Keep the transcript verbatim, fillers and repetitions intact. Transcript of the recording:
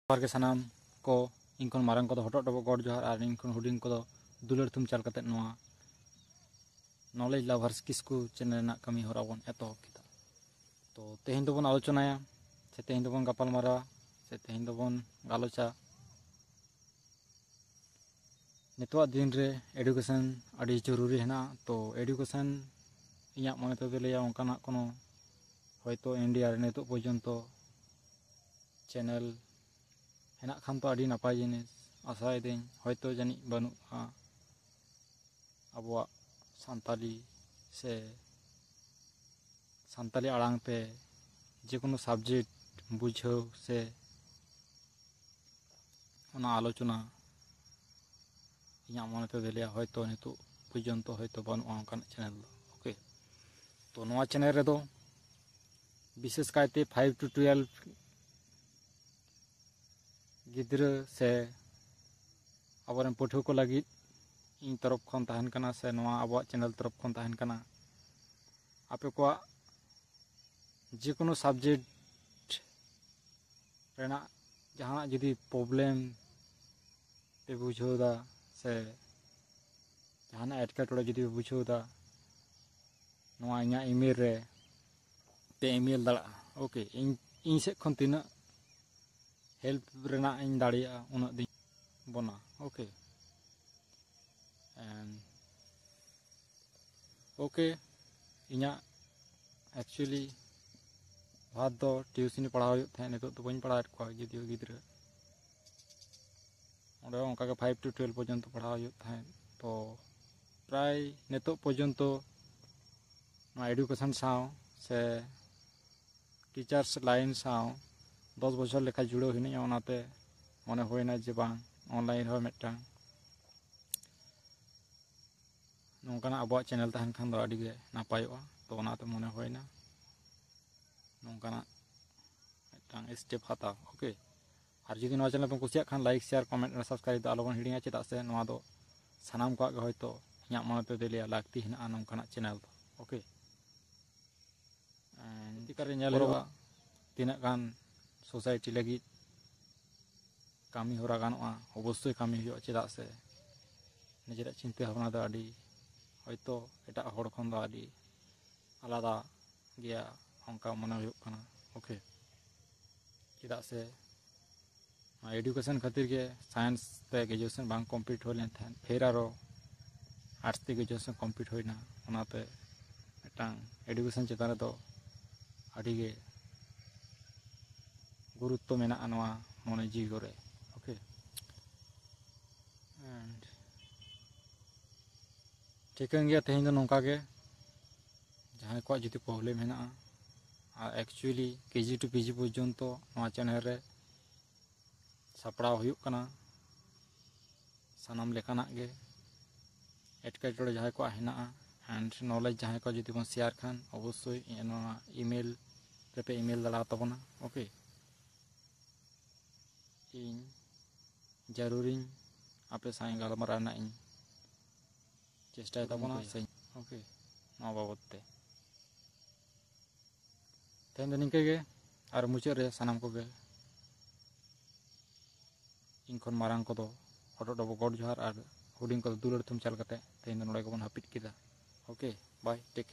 ᱡᱚᱦᱟᱨ ᱜᱮ ᱥᱟᱱᱟᱢ ᱠᱚ, ᱤᱧ ᱠᱷᱚᱱ ᱢᱟᱨᱟᱝ ᱠᱚᱫᱚ ᱦᱚᱴᱚᱜ ᱰᱚᱵᱚᱜ ᱜᱚᱰ ᱡᱚᱦᱟᱨ, ᱟᱨ ᱤᱧ ᱠᱷᱚᱱ ᱦᱩᱰᱤᱧ ᱠᱚᱫᱚ ᱫᱩᱞᱟᱹᱲ ᱛᱷᱩᱢ ᱪᱟᱞ ᱠᱟᱛᱮ ᱱᱚᱣᱟ Knowledge Lovers ᱠᱤᱥᱠᱩ ᱪᱮᱱᱮᱞ ᱨᱮᱱᱟᱜ ᱠᱟᱹᱢᱤ ᱦᱚᱨᱟ ᱵᱚᱱ ᱮᱛᱚᱦᱚᱵ ᱠᱮᱫᱟ᱾ ᱛᱚ ᱛᱮᱦᱮᱧ ᱫᱚᱵᱚᱱ ᱟᱞᱳᱪᱚᱱᱟᱭᱟ, ᱥᱮ ᱛᱮᱦᱮᱧ ᱫᱚᱵᱚᱱ ᱜᱟᱯᱟᱞ ᱢᱟᱨᱟᱣᱟ, ᱥᱮ ᱛᱮᱦᱮᱧ ᱫᱚᱵᱚᱱ ᱜᱟᱞᱚᱪᱟ ᱱᱤᱛᱚᱜᱟᱜ ᱫᱤᱱ ᱨᱮ education ᱟᱹᱰᱤ ᱡᱚᱨᱩᱨᱤ ᱦᱮᱱᱟᱜᱼᱟ᱾ ᱛᱚ education ᱤᱧᱟᱹᱜ ᱢᱚᱱᱮ ᱛᱮᱫᱚ ᱞᱟᱹᱭᱟ ᱚᱱᱠᱟᱱᱟᱜ ᱠᱳᱱᱳ ᱦᱚᱭᱛᱳ ᱤᱱᱰᱤᱭᱟ ᱨᱮ ᱱᱤᱛᱚᱜ ᱯᱚᱨᱡᱚᱱᱛᱚ ᱪᱮᱱᱮᱞ ᱦᱮᱱᱟᱜ ᱠᱷᱟᱱ ᱛᱚ ᱟᱹᱰᱤ ᱱᱟᱯᱟᱭ ᱡᱤᱱᱤᱥ, ᱟᱥᱟᱭᱮᱫᱟᱹᱧ ᱦᱚᱭᱛᱳ ᱡᱟᱹᱱᱤᱡ ᱵᱟᱹᱱᱩᱜᱼᱟ᱾ ᱟᱵᱚᱣᱟᱜ ᱥᱟᱱᱛᱟᱞᱤ ᱥᱮ ᱥᱟᱱᱛᱟᱞᱤ ᱟᱲᱟᱝ ᱛᱮ ᱡᱮᱠᱳᱱᱳ subject ᱵᱩᱡᱷᱟᱹᱣ ᱥᱮ ᱚᱱᱟ ᱟᱞᱳᱪᱚᱱᱟ, ᱤᱧᱟᱹᱜ ᱢᱚᱱᱮ ᱛᱮᱫᱚ ᱞᱟᱹᱭᱟ ᱦᱚᱭᱛᱳ ᱱᱤᱛᱚᱜ ᱯᱚᱨᱡᱚᱱᱛᱚ ᱦᱚᱭᱛᱳ ᱵᱟᱹᱱᱩᱜᱼᱟ ᱚᱱᱠᱟᱱᱟᱜ ᱪᱮᱱᱮᱞ ᱫᱚ᱾ ᱳᱠᱮ, ᱛᱚ ᱱᱚᱣᱟ ᱪᱮᱱᱮᱞ ᱨᱮᱫᱚ ᱵᱤᱥᱮᱥ ᱠᱟᱭᱛᱮ five to twelve ᱜᱤᱫᱽᱨᱟᱹ ᱥᱮ ᱟᱵᱚᱨᱮᱱ ᱯᱟᱹᱴᱷᱩᱣᱟᱹ ᱠᱚ ᱞᱟᱹᱜᱤᱫ ᱤᱧ ᱛᱚᱨᱚᱯ ᱠᱷᱚᱱ ᱛᱟᱦᱮᱱ ᱠᱟᱱᱟ, ᱥᱮ ᱱᱚᱣᱟ ᱟᱵᱚᱣᱟᱜ ᱪᱮᱱᱮᱞ ᱛᱚᱨᱚᱯ ᱠᱷᱚᱱ ᱛᱟᱦᱮᱱ ᱠᱟᱱᱟ, ᱟᱯᱮ ᱠᱚᱣᱟᱜ ᱡᱮᱠᱳᱱᱳ subject ᱨᱮᱱᱟᱜ ᱡᱟᱦᱟᱱᱟᱜ ᱡᱩᱫᱤ problem ᱯᱮ ᱵᱩᱡᱷᱟᱹᱣ ᱮᱫᱟ ᱥᱮ ᱡᱟᱦᱟᱱᱟᱜ ᱮᱴᱠᱮᱴᱚᱬᱮ ᱡᱩᱫᱤ ᱯᱮ ᱵᱩᱡᱷᱟᱹᱣ ᱮᱫᱟ, ᱱᱚᱣᱟ ᱤᱧᱟᱹᱜ email ᱨᱮ ᱯᱮ email ᱫᱟᱲᱮᱭᱟᱜᱼᱟ᱾ ᱳᱠᱮ, ᱤᱧ ᱤᱧ ᱥᱮᱫ ᱠᱷᱚᱱ ᱛᱤᱱᱟᱹᱜ help ᱨᱮᱱᱟᱜ ᱤᱧ ᱫᱟᱲᱮᱭᱟᱜᱼᱟ ᱩᱱᱟᱹᱜ ᱫᱤᱱ ᱵᱚᱱᱟ᱾ ᱳᱠᱮ, and ᱳᱠᱮ, ᱤᱧᱟᱹᱜ actually ᱞᱟᱦᱟ ᱫᱚ ᱴᱤᱭᱩᱥᱤᱱᱤ ᱯᱟᱲᱦᱟᱣ ᱦᱩᱭᱩᱜ ᱛᱟᱦᱮᱸᱫ, ᱱᱤᱛᱚᱜ ᱫᱚ ᱵᱟᱹᱧ ᱯᱟᱲᱦᱟᱣᱮᱫ ᱠᱚᱣᱟ ᱡᱩᱫᱤᱭᱳ ᱜᱤᱫᱽᱨᱟᱹ᱾ ᱚᱸᱰᱮ ᱦᱚᱸ ᱚᱱᱠᱟᱜᱮ five to twelve ᱯᱚᱨᱡᱚᱱᱛᱚ ᱯᱟᱲᱦᱟᱣ ᱦᱩᱭᱩᱜ ᱛᱟᱦᱮᱸᱫ᱾ ᱛᱚ ᱯᱨᱟᱭ ᱱᱤᱛᱚᱜ ᱯᱚᱨᱡᱚᱱᱛᱚ ᱱᱚᱣᱟ education ᱥᱟᱶ ᱥᱮ teachers line ᱥᱟᱶ ᱫᱚᱥ ᱵᱚᱪᱷᱚᱨ ᱞᱮᱠᱟ ᱡᱩᱲᱟᱹᱣ ᱦᱤᱱᱟᱹᱧᱟ, ᱚᱱᱟᱛᱮ ᱢᱚᱱᱮ ᱦᱩᱭᱱᱟ ᱡᱮ ᱵᱟᱝ, online ᱨᱮᱦᱚᱸ ᱢᱤᱫᱴᱟᱝ ᱱᱚᱝᱠᱟᱱᱟᱜ ᱟᱵᱚᱣᱟᱜ ᱪᱮᱱᱮᱞ ᱛᱟᱦᱮᱱ ᱠᱷᱟᱱ ᱫᱚ ᱟᱹᱰᱤ ᱜᱮ ᱱᱟᱯᱟᱭᱚᱜᱼᱟ᱾ ᱛᱚ ᱚᱱᱟᱛᱮ ᱢᱚᱱᱮ ᱦᱩᱭᱱᱟ ᱱᱚᱝᱠᱟᱱᱟᱜ ᱢᱤᱫᱴᱟᱝ step ᱦᱟᱛᱟᱣ᱾ ᱳᱠᱮ, ᱟᱨ ᱡᱩᱫᱤ ᱱᱚᱣᱟ ᱪᱮᱱᱮᱞ ᱯᱮ ᱠᱩᱥᱤᱭᱟᱜ ᱠᱷᱟᱱ like, share, comment and subscribe ᱫᱚ ᱟᱞᱚᱵᱚᱱ ᱦᱤᱲᱤᱧᱟ, ᱪᱮᱫᱟᱜ ᱥᱮ ᱱᱚᱣᱟ ᱫᱚ ᱥᱟᱱᱟᱢ ᱠᱚᱣᱟᱜ ᱜᱮ ᱦᱚᱭᱛᱳ ᱤᱧᱟᱹᱜ ᱢᱚᱱᱮ ᱛᱮᱫᱚ ᱞᱟᱹᱭᱟ ᱞᱟᱹᱠᱛᱤ ᱦᱮᱱᱟᱜᱼᱟ ᱱᱚᱝᱠᱟᱱᱟᱜ ᱪᱮᱱᱮᱞ ᱫᱚ᱾ ᱳᱠᱮ, ᱮᱸ, ᱪᱮᱫᱠᱟᱨᱮ ᱧᱮᱞ ᱦᱩᱭᱩᱜᱼᱟ ᱛᱤᱱᱟᱹᱜ ᱜᱟᱱ society ᱞᱟᱹᱜᱤᱫ ᱠᱟᱹᱢᱤ ᱦᱚᱨᱟ ᱜᱟᱱᱚᱜᱼᱟ, ᱚᱵᱚᱥᱥᱳᱭ ᱠᱟᱹᱢᱤ ᱦᱩᱭᱩᱜᱼᱟ᱾ ᱪᱮᱫᱟᱜ ᱥᱮ ᱱᱤᱡᱮᱨᱟᱜ ᱪᱤᱱᱛᱟᱹ ᱵᱷᱟᱵᱽᱱᱟ ᱫᱚ ᱟᱹᱰᱤ ᱦᱚᱭᱛᱳ ᱮᱴᱟᱜ ᱦᱚᱲ ᱠᱷᱚᱱ ᱫᱚ ᱟᱹᱰᱤ ᱟᱞᱟᱫᱟ ᱜᱮᱭᱟ, ᱚᱱᱠᱟ ᱢᱚᱱᱮ ᱦᱩᱭᱩᱜ ᱠᱟᱱᱟ᱾ ᱳᱠᱮ, ᱪᱮᱫᱟᱜ ᱥᱮ ᱱᱚᱣᱟ ᱮᱰᱩᱠᱮᱥᱚᱱ ᱠᱷᱟᱹᱛᱤᱨ ᱜᱮ ᱥᱟᱭᱮᱱᱥ ᱛᱮ ᱜᱨᱮᱡᱩᱭᱮᱥᱚᱱ ᱵᱟᱝ ᱠᱚᱢᱯᱞᱤᱴ ᱦᱩᱭ ᱞᱮᱱ ᱛᱟᱦᱮᱸᱫ, ᱯᱷᱤᱨ ᱟᱨᱚ ᱟᱨᱴᱥ ᱛᱮ ᱜᱨᱮᱡᱩᱭᱮᱥᱚᱱ ᱠᱚᱢᱯᱞᱤᱴ ᱦᱩᱭᱱᱟ᱾ ᱚᱱᱟᱛᱮ ᱢᱤᱫᱴᱟᱝ ᱮᱰᱩᱠᱮᱥᱚᱱ ᱪᱮᱛᱟᱱ ᱨᱮᱫᱚ ᱟᱹᱰᱤᱜᱮ ᱜᱩᱨᱩᱛᱛᱚ ᱢᱮᱱᱟᱜᱼᱟ ᱱᱚᱣᱟ ᱢᱚᱱᱮ ᱡᱤᱣᱤ ᱠᱚᱨᱮ᱾ ᱳᱠᱮ, and ᱴᱷᱤᱠᱟᱹᱱ ᱜᱮᱭᱟ, ᱛᱮᱦᱮᱧ ᱫᱚ ᱱᱚᱝᱠᱟ ᱜᱮ᱾ ᱡᱟᱦᱟᱸᱭ ᱠᱚᱣᱟᱜ ᱡᱩᱫᱤ ᱯᱨᱚᱵᱞᱮᱢ ᱦᱮᱱᱟᱜᱼᱟ, ᱟᱨ ᱮᱠᱪᱩᱭᱮᱞᱤ ᱠᱮᱡᱤ ᱴᱩ ᱯᱤᱡᱤ ᱯᱚᱨᱡᱚᱱᱛᱚ ᱱᱚᱣᱟ ᱪᱮᱱᱮᱞ ᱨᱮ ᱥᱟᱯᱲᱟᱣ ᱦᱩᱭᱩᱜ ᱠᱟᱱᱟ ᱥᱟᱱᱟᱢ ᱞᱮᱠᱟᱱᱟᱜ ᱜᱮ᱾ ᱮᱴᱠᱮᱴᱚᱬᱮ ᱡᱟᱦᱟᱸᱭ ᱠᱚᱣᱟᱜ ᱦᱮᱱᱟᱜᱼᱟ, and knowledge ᱡᱟᱦᱟᱸᱭ ᱠᱚ ᱡᱩᱫᱤ ᱵᱚᱱ ᱥᱮᱭᱟᱨ ᱠᱷᱟᱱ, ᱚᱵᱚᱥᱥᱳᱭ ᱱᱚᱣᱟ ᱤᱢᱮᱞ ᱨᱮᱯᱮ ᱤᱢᱮᱞ ᱫᱟᱲᱮ ᱛᱟᱵᱚᱱᱟ᱾ ᱳᱠᱮ, ᱤᱧ ᱡᱟᱹᱨᱩᱲᱤᱧ ᱟᱯᱮ ᱥᱟᱶ ᱜᱟᱞᱢᱟᱨᱟᱣ ᱨᱮᱱᱟᱜ ᱤᱧ ᱪᱮᱥᱴᱟᱭ ᱛᱟᱵᱚᱱᱟ᱾ ᱥᱮ ᱳᱠᱮ, ᱱᱚᱣᱟ ᱵᱟᱵᱚᱫ ᱛᱮ ᱛᱮᱦᱮᱧ ᱫᱚ ᱱᱤᱝᱠᱟᱹ ᱜᱮ᱾ ᱟᱨ ᱢᱩᱪᱟᱹᱫ ᱨᱮ ᱥᱟᱱᱟᱢ ᱠᱚᱜᱮ ᱤᱧ ᱠᱷᱚᱱ ᱢᱟᱨᱟᱝ ᱠᱚᱫᱚ ᱚᱰᱚᱜ ᱰᱚᱵᱚᱜ ᱜᱚᱰ ᱡᱚᱦᱟᱨ, ᱟᱨ ᱦᱩᱰᱤᱧ ᱠᱚᱫᱚ ᱫᱩᱞᱟᱹᱲ ᱛᱷᱩᱢ ᱪᱟᱞ ᱠᱟᱛᱮ ᱛᱮᱦᱮᱧ ᱫᱚ ᱱᱚᱰᱮ ᱜᱮᱵᱚᱱ ᱦᱟᱹᱯᱤᱫ ᱠᱮᱫᱟ᱾ ᱳᱠᱮ, ᱵᱟᱭ, ᱴᱮᱠ